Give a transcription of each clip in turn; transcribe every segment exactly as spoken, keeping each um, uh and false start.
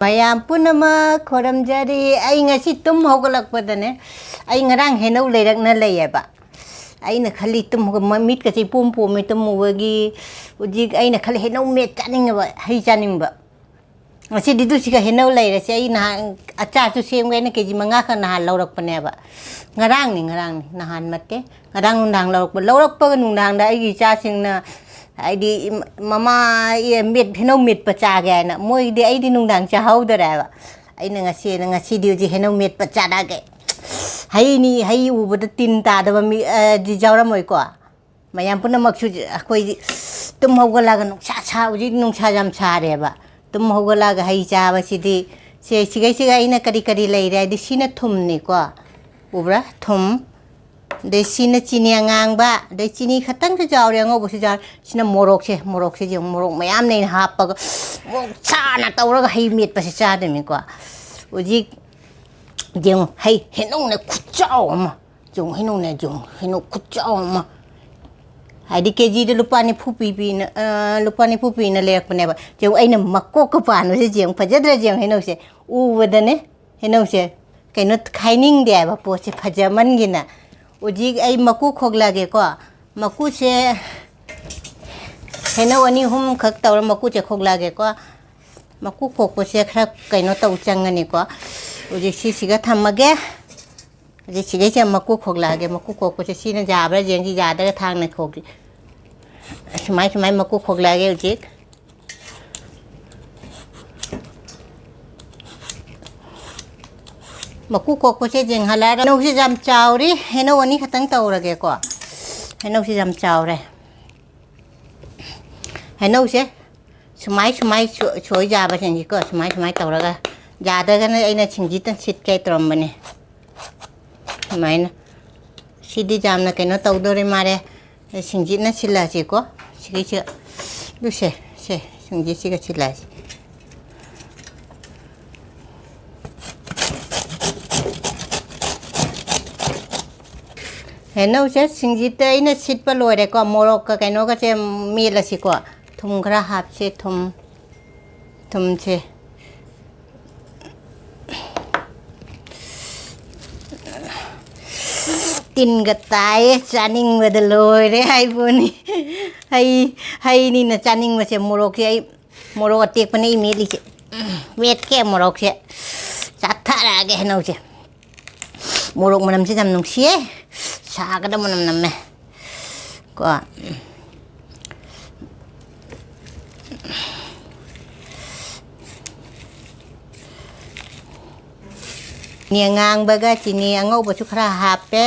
ꯃꯌꯥꯝ ꯄꯨꯝꯅꯃꯛ ꯈꯣꯏꯔꯝꯖꯔꯤ꯫ ꯑꯩ ꯉꯁꯤ ꯇꯨꯝ ꯍꯧꯒꯠꯂꯛꯄꯗꯅꯦ, ꯑꯩ ꯉꯔꯥꯡ ꯍꯩꯅꯧ ꯂꯩꯔꯛꯅ ꯂꯩꯌꯦꯕ꯫ ꯑꯩꯅ ꯈꯜꯂꯤ, ꯇꯨꯝ ꯍꯧꯒꯠ-, ꯃ-, ꯃꯤꯠꯀꯁꯦ ꯏꯄꯣꯝ ꯄꯣꯝꯃꯦ ꯇꯨꯝꯃꯨꯕꯒꯤ꯫ ꯍꯧꯖꯤꯛ ꯑꯩꯅ ꯈꯜꯂꯤ, ꯍꯩꯅꯧ ꯃꯦꯠ ꯆꯥꯅꯤꯡꯉꯕ, ꯍꯩ ꯆꯥꯅꯤꯡꯕ꯫ ꯉꯁꯤꯗꯤ ꯑꯗꯨꯁꯤꯒ ꯍꯩꯅꯧ ꯂꯩꯔꯁꯦ꯫ ꯑꯩ ꯅꯍꯥꯟ ꯑꯆꯥꯔꯁꯨ ꯁꯦꯝꯒꯦ ꯍꯥꯏꯅ ꯀꯦ ꯖꯤ ꯃꯉꯥ ꯈꯛ ꯅꯍꯥꯟ ꯂꯧꯔꯛꯄꯅꯦꯕ꯫ ꯉꯔꯥꯡꯅꯤ, ꯉꯔꯥꯡꯅꯤ, ꯅꯍꯥꯟ ꯅꯠꯇꯦ꯫ ꯉꯔꯥꯡ ꯅꯨꯡꯗꯥꯡ ꯂꯧꯔꯛꯄ꯫ ꯂꯧꯔꯛꯄꯒ ꯅꯨꯡꯗꯥꯡꯗ ꯑꯩꯒꯤ ꯏꯆꯥꯁꯤꯡꯅ, ꯍꯥꯏꯗꯤ, ꯏꯝ-, "ꯃꯃꯥ, ꯑꯦ, ꯃꯦꯠ-, ꯍꯩꯅꯧ ꯃꯦꯠꯄ ꯆꯥꯒꯦ" ꯍꯥꯏꯅ꯫ ꯃꯣꯏꯗꯤ ꯑꯩꯗꯤ ꯅꯨꯡꯗꯥꯡ ꯆꯥꯍꯧꯗꯔꯦꯕ꯫ ꯑꯩꯅ ꯉꯁꯤ, ꯉꯁꯤꯗꯤ ꯍꯧꯖꯤꯛ ꯍꯩꯅꯧ ꯃꯦꯠꯄ ꯆꯥꯔꯛꯑꯒꯦ꯫ ꯍꯩꯅꯤ, ꯍꯩ ꯎꯕꯗ ꯇꯤꯟ ꯇꯥꯗꯕ ꯃꯤ, ꯑ, ꯗꯤ ꯌꯥꯎꯔꯝꯃꯣꯏꯀꯣ꯫ ꯃꯌꯥꯝ ꯄꯨꯝꯅꯃꯛꯁꯨ ꯑꯩꯈꯣꯏꯗꯤ ꯇꯨꯝ ꯍꯧꯒꯠꯂꯒ ꯅꯨꯡꯁꯥ ꯁꯥ-, ꯍꯧꯖꯤꯛ ꯅꯨꯡꯁꯥ ꯌꯥꯝ ꯁꯥꯔꯦꯕ꯫ ꯇꯨꯝ ꯍꯧꯒꯠꯂꯒ ꯍꯩ ꯆꯥꯕꯁꯤꯗꯤ, ꯁꯦ, ꯁꯤꯒꯩꯁꯤꯒ ꯑꯩꯅ ꯀꯔꯤ ꯀꯔꯤ ꯂꯩꯔꯦ ꯍꯥꯏꯗꯤ, ꯁꯤꯅ ꯊꯨꯝꯅꯤꯀꯣ꯫ ꯎꯕ꯭ꯔꯥ? ꯊꯨꯝ꯫ ꯑꯗꯩ ꯁꯤꯅ ꯆꯤꯅꯤ ꯑꯉꯥꯡꯕ, ꯑꯗꯩ ꯆꯤꯅꯤ ꯈꯛꯇꯪꯁꯨ ꯌꯥꯎꯔꯦ, ꯑꯉꯧꯕꯁꯨ ꯌꯥꯎꯔꯦ꯫ ꯁꯤꯅ ꯃꯣꯔꯣꯛꯁꯦ, ꯃꯣꯔꯣꯛꯁꯦ ꯌꯦꯡꯉꯨ, ꯃꯣꯔꯣꯛ ꯃꯌꯥꯝꯅꯦ ꯑꯩꯅ ꯍꯥꯞꯄꯒ, ꯃꯣꯔꯣꯛ ꯁꯥꯅ ꯇꯧꯔꯒ ꯍꯩ ꯃꯦꯠꯄꯁꯦ ꯆꯥꯗꯣꯏꯅꯤꯀꯣ꯫ ꯍꯧꯖꯤꯛ ꯌꯦꯡꯉꯨ, ꯍꯩ, ꯍꯩꯅꯧꯅꯦ ꯈꯨꯆꯥꯎ ꯑꯃ꯫ ꯌꯦꯡꯉꯨ, ꯍꯩꯅꯧꯅꯦ, ꯌꯦꯡꯉꯨ, ꯍꯩꯅꯧ ꯈꯨꯆꯥꯎ ꯑꯃ꯫ ꯍꯥꯏꯗꯤ ꯀꯦ ꯖꯤꯗ ꯂꯨꯄꯥ ꯅꯤꯐꯨ ꯄꯤ-, ꯄꯤꯅ, ꯑ, ꯂꯨꯄꯥ ꯅꯤꯐꯨ ꯄꯤꯅ ꯂꯩꯔꯛꯄꯅꯦꯕ꯫ ꯌꯦꯡꯉꯨ, ꯑꯩꯅ ꯃꯀꯣꯛꯀ ꯄꯥꯟꯕꯁꯦ ꯌꯦꯡꯉꯨ, ꯐꯖꯗ꯭ꯔꯥ ꯌꯦꯡꯉꯨ ꯍꯩꯅꯧꯁꯦ꯫ ꯎꯕꯗꯅꯦ, ꯍꯩꯅꯧꯁꯦ ꯀꯩꯅꯣ ꯈꯥꯏꯅꯤꯡꯗꯦ ꯍꯥꯏꯕ, ꯄꯣꯠꯁꯦ ꯐꯖꯃꯟꯒꯤꯅ꯫ ꯍꯧꯖꯤꯛ ꯑꯩ ꯃꯀꯨ ꯈꯣꯛꯂꯛꯑꯒꯦꯀꯣ꯫ ꯃꯀꯨꯁꯦ ꯍꯩꯅꯧ ꯑꯅꯤ ꯑꯍꯨꯝꯈꯛ ꯇꯧꯔ ꯃꯀꯨꯁꯦ ꯈꯣꯛꯂꯛꯑꯒꯦꯀꯣ꯫ ꯃꯀꯨ ꯈꯣꯛꯄꯁꯦ ꯈꯔ ꯀꯩꯅꯣ ꯇꯧ ꯆꯪꯒꯅꯤꯀꯣ꯫ ꯍꯧꯖꯤꯛ ꯁꯤꯁꯤꯒ ꯊꯝꯃꯒꯦ꯫ ꯍꯧꯖꯤꯛ ꯁꯤꯒꯩꯁꯦ ꯃꯀꯨ ꯈꯣꯛꯂꯛꯑꯒꯦ꯫ ꯃꯀꯨ ꯈꯣꯛꯄꯁꯦ ꯁꯤꯅ ꯌꯥꯕ꯭ꯔꯥ ꯌꯦꯡꯁꯤ, ꯌꯥꯗ꯭ꯔꯒ ꯊꯥꯡꯅ ꯈꯣꯛꯀꯦ꯫ ꯁꯨꯃꯥꯏ ꯁꯨꯃꯥꯏ ꯃꯀꯨ ꯈꯣꯛꯂꯛꯑꯒꯦ ꯍꯧꯖꯤꯛ꯫ ꯃꯀꯨ ꯈꯣꯛꯄꯁꯦ ꯌꯦꯡꯍꯜꯂꯛꯑꯔꯣꯏ꯫ ꯍꯩꯅꯧꯁꯦ ꯌꯥꯝ ꯆꯥꯎꯔꯤ꯫ ꯍꯩꯅꯧ ꯑꯅꯤ ꯈꯛꯇꯪ ꯇꯧꯔꯒꯦꯀꯣ꯫ ꯍꯩꯅꯧꯁꯦ ꯌꯥꯝ ꯆꯥꯎꯔꯦ꯫ ꯍꯩꯅꯧꯁꯦ ꯁꯨꯃꯥꯏ ꯁꯨꯃꯥꯏ ꯁꯣ-, ꯁꯣꯏ ꯌꯥꯕꯁꯤꯡꯁꯤꯀꯣ, ꯁꯨꯃꯥꯏ ꯁꯨꯃꯥꯏ ꯇꯧꯔꯒ, ꯌꯥꯗ꯭ꯔꯒꯅ ꯑꯩꯅ ꯁꯤꯡꯖꯤꯠꯇ ꯁꯤꯠꯀꯦ ꯇꯧꯔꯝꯕꯅꯦ꯫ ꯁꯨꯃꯥꯏꯅ꯫ ꯁꯤꯗꯤ ꯌꯥꯝꯅ ꯀꯩꯅꯣ ꯇꯧꯗꯣꯔꯦ ꯃꯥꯜꯂꯦ꯫ ꯁꯤꯡꯖꯤꯠꯅ ꯁꯤꯜꯂꯁꯤꯀꯣ꯫ ꯁꯤꯒꯤꯁꯦ, ꯑꯗꯨꯁꯦ, ꯁꯦ, ꯁꯤꯡꯖꯤꯠꯁꯤꯒ ꯁꯤꯜꯂꯁꯤ꯫ ꯍꯩꯅꯧꯁꯦ ꯁꯤꯡꯖꯤꯠꯇ ꯑꯩꯅ ꯁꯤꯠꯄ ꯂꯣꯏꯔꯦꯀꯣ꯫ ꯃꯣꯔꯣꯛꯀ ꯀꯩꯅꯣꯒꯁꯦ ꯃꯦꯠꯂꯁꯤꯀꯣ꯫ ꯊꯨꯝ ꯈꯔ ꯍꯥꯞꯁꯦ, ꯊꯨꯝ, ꯊꯨꯝꯁꯦ꯫ ꯇꯤꯟꯒ ꯇꯥꯏꯌꯦ, ꯆꯥꯅꯤꯡꯕꯗ ꯂꯣꯏꯔꯦ ꯍꯥꯏꯕꯨꯅꯤ꯫ ꯍꯩ, ꯍꯩꯅꯤꯅ ꯆꯥꯅꯤꯡꯕꯁꯦ꯫ ꯃꯣꯔꯣꯛꯁꯦ ꯑꯩ, ꯃꯣꯔꯣꯛ ꯑꯇꯦꯛꯄꯅꯦ ꯑꯩ ꯃꯦꯠꯂꯤꯁꯦ꯫ ꯎꯝ, ꯃꯦꯠꯀꯦ ꯃꯣꯔꯣꯛꯁꯦ꯫ ꯆꯥꯊꯔꯛꯑꯒꯦ ꯍꯩꯅꯧꯁꯦ꯫ ꯃꯣꯔꯣꯛ ꯃꯅꯝꯁꯦ ꯌꯥꯝ ꯅꯨꯡꯁꯤꯌꯦ꯫ ꯁꯥꯒꯗꯕ ꯃꯅꯝ ꯅꯝꯃꯦ꯫ ꯀꯣ꯫ ꯆꯤꯅꯤ ꯑꯉꯥꯡꯕꯒ ꯆꯤꯅꯤ ꯑꯉꯧꯕꯁꯨ ꯈꯔ ꯍꯥꯞꯄꯦ꯫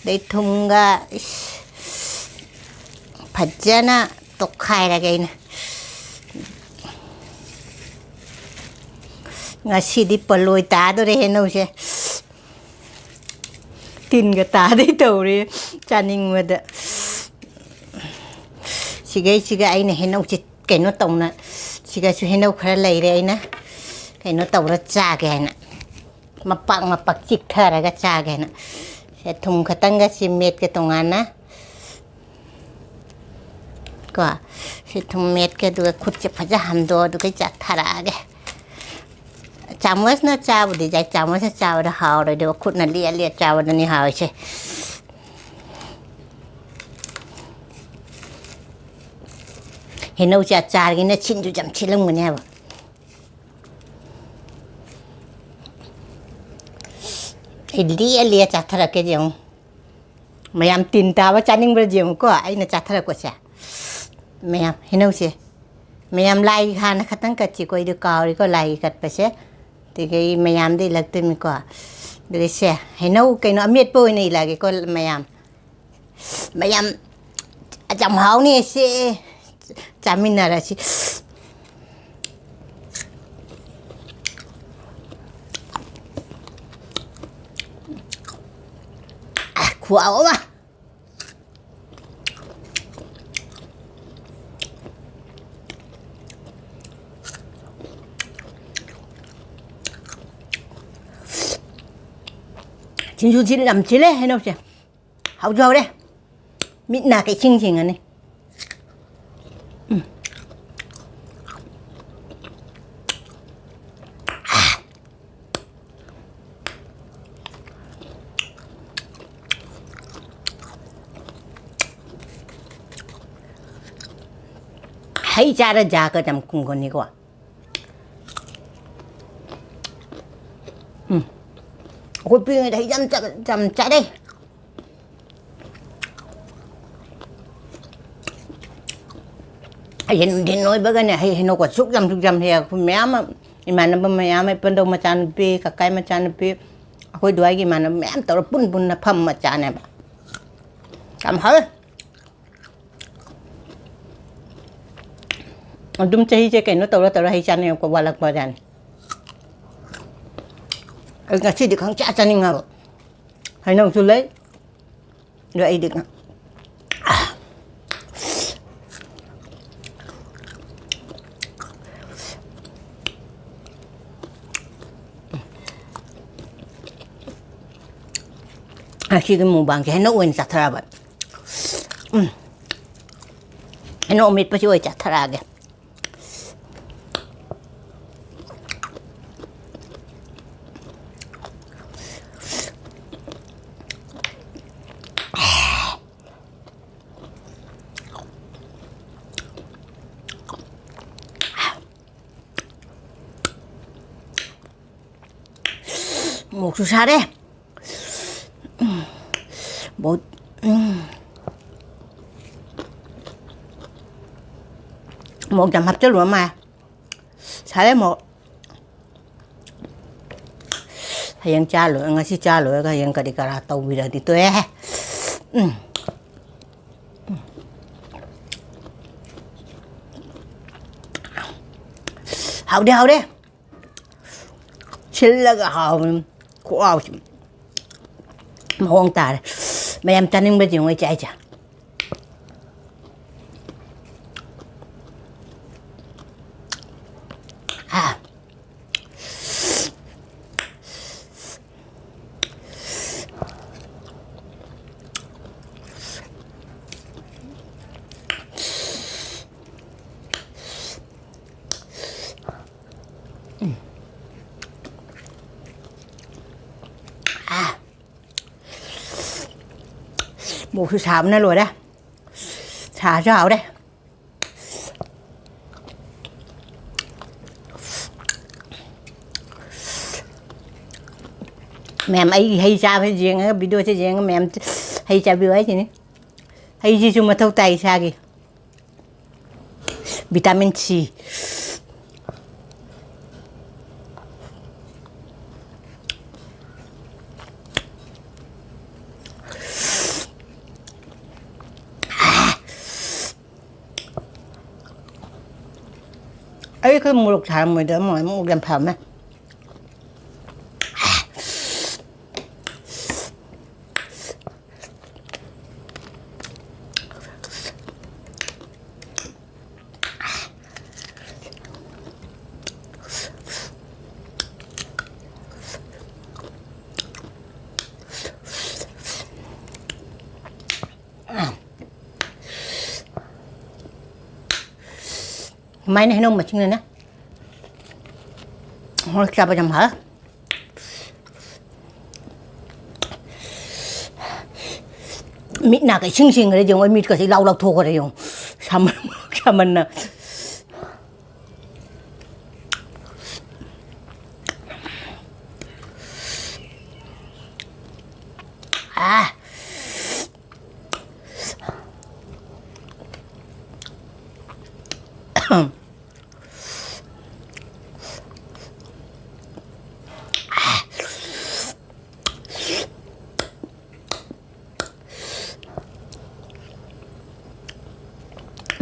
ꯑꯗꯩ ꯊꯨꯝꯒ, ꯏꯁ, ꯐꯖꯅ ꯇꯣꯠꯈꯥꯏꯔꯒꯦ ꯑꯩꯅ꯫ ꯉꯁꯤꯗꯤ ꯄꯣꯂꯣꯏ ꯇꯥꯗꯣꯔꯦ ꯍꯩꯅꯧꯁꯦ꯫ ꯇꯤꯟꯒ ꯇꯥꯗꯩ ꯇꯧꯔꯦ ꯆꯥꯅꯤꯡꯕꯗ꯫ ꯁꯤꯒꯩꯁꯤꯒ ꯑꯩꯅ ꯍꯩꯅꯧꯁꯦ ꯀꯩꯅꯣ ꯇꯧꯅ, ꯁꯤꯒꯁꯨ ꯍꯩꯅꯧ ꯈꯔ ꯂꯩꯔꯦ, ꯑꯩꯅ ꯀꯩꯅꯣ ꯇꯧꯔ ꯆꯥꯒꯦ ꯍꯥꯏꯅ, ꯃꯄꯥꯛ ꯃꯄꯥꯛ ꯆꯤꯛꯊꯔꯒ ꯆꯥꯒꯦ ꯍꯥꯏꯅ꯫ ꯁꯦ, ꯊꯨꯝ ꯈꯛꯇꯪꯒ ꯁꯤ ꯃꯦꯠꯀꯦ ꯇꯣꯉꯥꯟꯅ꯫ ꯀꯣ, ꯁꯤ ꯊꯨꯝ ꯃꯦꯠꯀꯦ, ꯑꯗꯨꯒ ꯈꯨꯠꯁꯦ ꯐꯖ ꯍꯥꯝꯗꯣꯛꯑ, ꯑꯗꯨꯒ ꯆꯥꯊꯔꯛꯑꯒꯦ꯫ ꯆꯥꯃꯁꯅ ꯆꯥꯕꯗꯤ ꯌꯥꯏ, ꯆꯥꯃꯁꯅ ꯆꯥꯕꯗ ꯍꯥꯎꯔꯣꯏꯗꯕ, ꯈꯨꯠꯅ ꯂꯦꯛꯑ ꯂꯦꯛꯑ ꯆꯥꯕꯗꯨꯅꯤ ꯍꯥꯎꯔꯤꯁꯦ꯫ ꯍꯩꯅꯧꯁꯦ ꯑꯆꯥꯔꯒꯤꯅ ꯁꯤꯟꯁꯨ ꯌꯥꯝ ꯁꯤꯜꯂꯝꯒꯅꯤ ꯍꯥꯏꯕ꯫ ꯑꯩ ꯂꯦꯛꯑ ꯂꯦꯛꯑ ꯆꯥꯊꯔꯛꯀꯦ ꯌꯦꯡꯉꯨ꯫ ꯃꯌꯥꯝ ꯇꯤꯟ ꯇꯥꯕ ꯆꯥꯅꯤꯡꯕ꯭ꯔꯥ ꯌꯦꯡꯉꯨꯀꯣ, ꯑꯩꯅ ꯆꯥꯊꯔꯛꯄꯁꯦ꯫ ꯃꯌꯥꯝ ꯍꯩꯅꯧꯁꯦ꯫ ꯃꯌꯥꯝ ꯂꯥꯏꯒꯤ ꯍꯥꯟꯅ ꯈꯇꯪ ꯀꯠꯁꯤꯀꯣ, ꯑꯩꯗꯣ ꯀꯥꯎꯔꯤꯀꯣ ꯂꯥꯏꯒꯤ ꯀꯠꯄꯁꯦ꯫ ꯑꯗꯒꯤ ꯑꯩ ꯃꯌꯥꯝꯗ ꯏꯜꯂꯛꯇꯣꯏꯅꯤꯀꯣ꯫ ꯑꯗꯨꯒ ꯁꯦ, ꯍꯩꯅꯧ ꯀꯩꯅꯣ ꯑꯃꯦꯠꯄ ꯑꯣꯏꯅ ꯏꯜꯂꯛꯑꯒꯦꯀꯣ ꯃꯌꯥꯝ꯫ ꯃꯌꯥꯝ, ꯌꯥꯝ ꯍꯥꯎꯅꯤ ꯁꯦ꯫ ꯆꯥꯃꯤꯟꯅꯔꯁꯤ꯫ ꯈꯨꯍꯥꯎ ꯑꯃ꯫ ꯁꯤꯡꯖꯨꯁꯤ ꯌꯥꯝ ꯁꯤꯜꯂꯦ ꯍꯩꯅꯧꯁꯦ꯫ ꯍꯥꯎꯁꯨ ꯍꯥꯎꯔꯦ꯫ ꯃꯤꯠ ꯅꯥ ꯀꯩꯁꯤꯡ ꯁꯤꯡꯉꯅꯤ꯫ ꯎꯝ꯫ ꯍꯩ ꯆꯥꯔ ꯖꯥꯒ ꯌꯥꯝ ꯀꯨꯝꯒꯅꯤꯀꯣ꯫ ꯎꯝ꯫ ꯑꯩꯈꯣꯏ ꯄꯤꯛꯏꯉꯩꯗ ꯍꯩ ꯌꯥꯝ ꯆꯥ-, ꯌꯥꯝ ꯆꯥꯔꯛꯏ꯫ ꯍꯌꯦꯡ ꯅꯨꯡꯊꯤꯟ ꯑꯣꯏꯕꯒꯅꯦ, ꯍꯩ ꯍꯩꯅꯧꯒ ꯁꯨꯛ ꯌꯥꯝ ꯁꯨꯛ ꯌꯥꯝ ꯍꯦꯛ ꯑꯩꯈꯣꯏ ꯃꯌꯥꯝ ꯑꯃ, ꯏꯃꯥꯟꯅꯕ ꯃꯌꯥꯝ ꯑꯃ, ꯏꯄꯟꯗꯧ ꯃꯆꯥꯅꯨꯄꯤ, ꯀꯀꯥꯏ ꯃꯆꯥꯅꯨꯄꯤ, ꯑꯩꯈꯣꯏ ꯑꯗꯨꯋꯥꯏꯒꯤ ꯏꯃꯥꯟꯅꯕ ꯃꯌꯥꯝ ꯇꯧꯔ ꯄꯨꯟ ꯄꯨꯟꯅ ꯐꯝꯃ ꯆꯥꯅꯦꯕ꯫ ꯌꯥꯝ ꯍꯥꯎꯋꯦ꯫ ꯑꯗꯨꯝ ꯆꯍꯤꯁꯦ ꯀꯩꯅꯣ ꯇꯧꯔ ꯇꯧꯔ ꯍꯩ ꯆꯥꯅꯤꯡꯉꯛꯄ ꯋꯥꯠꯂꯛꯄ ꯖꯥꯠꯅꯤ꯫ ꯑꯩ ꯉꯁꯤꯗꯤ ꯈꯪꯆꯥ ꯆꯥꯅꯤꯡꯉꯕ꯫ ꯍꯩꯅꯧꯁꯨ ꯂꯩ꯫ ꯑꯗꯣ ꯑꯩꯗꯤ ꯉꯁꯤꯒꯤ ꯃꯨꯛꯕꯥꯡꯁꯦ ꯍꯩꯅꯧ ꯑꯣꯏꯅ ꯆꯥꯊꯔꯛꯑꯕ꯫ ꯎꯝ꯫ ꯍꯩꯅꯧ ꯑꯃꯦꯠꯄꯁꯤ ꯑꯣꯏꯅ ꯆꯥꯊꯔꯛꯑꯒꯦ꯫ ꯃꯣꯔꯣꯛꯁꯨ ꯁꯥꯔꯦ꯫ ꯎꯝ꯫ ꯕꯣꯠ-, ꯎꯝ꯫ ꯃꯣꯔꯣꯛ ꯌꯥꯝ ꯍꯥꯞꯆꯜꯂꯨꯔ ꯃꯥꯜꯂꯦ꯫ ꯁꯥꯔꯦ ꯃꯣꯔꯣꯛ꯫ ꯍꯌꯦꯡ ꯆꯥ ꯂꯣꯏꯔ, ꯉꯁꯤ ꯆꯥ ꯂꯣꯏꯔꯒ ꯍꯌꯦꯡ ꯀꯔꯤ ꯀꯔꯥ ꯇꯧꯕꯤꯔꯗꯤ ꯇꯣꯛꯑꯦ꯫ ꯎꯝ꯫ ꯍꯥꯎꯗꯤ ꯍꯥꯎꯔꯦ꯫ ꯁꯤꯜꯂꯒ ꯍꯥꯎꯕꯅꯤ꯫ ꯈꯨꯍꯥꯎꯁꯤ ꯃꯑꯣꯡ ꯇꯥꯔꯦ꯫ ꯃꯌꯥꯝ ꯆꯥꯅꯤꯡꯕꯁꯤ ꯌꯦꯡꯉꯣ ꯑꯩ ꯆꯥꯏꯁꯦ꯫ ꯑꯥ꯫ ꯃꯣꯔꯣꯛꯁꯨ ꯁꯥꯕꯅ ꯂꯣꯏꯔꯦ꯫ ꯁꯥꯁꯨ ꯍꯥꯎꯔꯦ꯫ ꯃꯌꯥꯝ ꯑꯩꯒꯤ ꯍꯩ ꯆꯥꯕꯁꯦ ꯌꯦꯡꯉꯒ, ꯚꯤꯗꯤꯑꯣꯁꯦ ꯌꯦꯡꯉꯒ ꯃꯌꯥꯝ ꯍꯩ ꯆꯥꯕꯤꯌꯨ ꯍꯥꯏꯁꯤꯅꯤ꯫ ꯍꯩꯁꯤꯁꯨ ꯃꯊꯧ ꯇꯥꯏ ꯏꯁꯥꯒꯤ꯫ Vitamin C. ꯑꯩ ꯈꯔ ꯃꯣꯔꯣꯛ ꯁꯥꯔꯝꯃꯣꯏꯗ, ꯑꯃ ꯃꯣꯔꯣꯛ ꯌꯥꯝ ꯁꯥꯔꯝꯃꯦ꯫ ꯁꯨꯃꯥꯏꯅ ꯍꯩꯅꯧ ꯃꯁꯤꯡꯅꯅꯦ ꯍꯣꯏ ꯆꯥꯕ ꯌꯥꯝ ꯍꯥꯎꯋꯦ꯫ ꯃꯤꯠ ꯅꯥꯒ ꯏꯁꯤꯡ ꯁꯤꯡꯈ꯭ꯔꯦ ꯌꯦꯡꯉꯣ, ꯃꯤꯠꯀꯁꯦ ꯏꯂꯥꯎ ꯂꯥꯎꯊꯣꯛꯈ꯭ꯔꯦ ꯌꯦꯡꯉꯣ, ꯁꯥꯃꯟ-, ꯁꯥꯃꯟꯅ꯫ ꯑꯥ꯫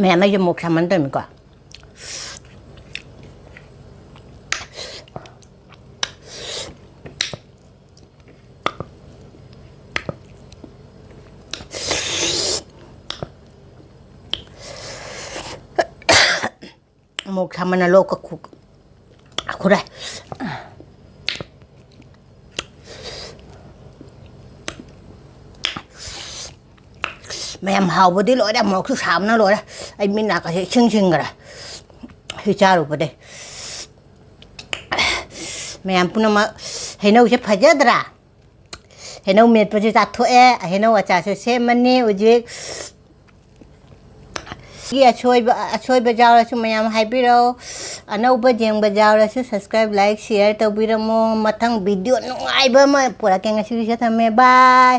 ꯃꯌꯥꯝ ꯑꯩꯁꯦ ꯃꯣꯔꯣꯛ ꯁꯥꯃꯟ ꯇꯧꯔꯤꯅꯤꯀꯣ꯫ ꯃꯣꯔꯣꯛ ꯁꯥꯃꯟꯅ ꯂꯣꯛꯀ ꯈꯨ-, ꯈꯨꯔꯦ꯫ ꯃꯌꯥꯝ ꯍꯥꯎꯕꯗꯤ ꯂꯣꯏꯔꯦ, ꯃꯣꯔꯣꯛꯁꯨ ꯁꯥꯕꯅ ꯂꯣꯏꯔꯦ꯫ ꯑꯩ ꯃꯤꯠ ꯅꯥꯀꯁꯦ ꯏꯁꯤꯡ ꯁꯤꯡꯈ꯭ꯔꯦ ꯁꯤ ꯆꯥꯔꯨꯕꯗꯩ꯫ ꯃꯌꯥꯝ ꯄꯨꯝꯅꯃꯛ, ꯍꯩꯅꯧꯁꯦ ꯐꯖꯗ꯭ꯔꯥ? ꯍꯩꯅꯧ ꯃꯦꯠꯄꯁꯨ ꯆꯥꯊꯣꯛꯑꯦ, ꯍꯩꯅꯧ ꯑꯆꯥꯔꯁꯨ ꯁꯦꯝꯃꯅꯤ ꯍꯧꯖꯤꯛ꯫ ꯑꯁꯣꯏꯕ ꯑꯁꯣꯏꯕ ꯌꯥꯎꯔꯁꯨ ꯃꯌꯥꯝ ꯍꯥꯏꯕꯤꯔꯛꯑꯣ꯫ ꯑꯅꯧꯕ ꯌꯦꯡꯕ ꯌꯥꯎꯔꯁꯨ subscribe, like, share ꯇꯧꯕꯤꯔꯝꯃꯣ꯫ ꯃꯊꯪ video ꯅꯨꯡꯉꯥꯏꯕ ꯑꯃ ꯄꯨꯔꯛꯀꯦ꯫ ꯉꯁꯤꯒꯤꯁꯦ ꯊꯝꯃꯦ, bye꯫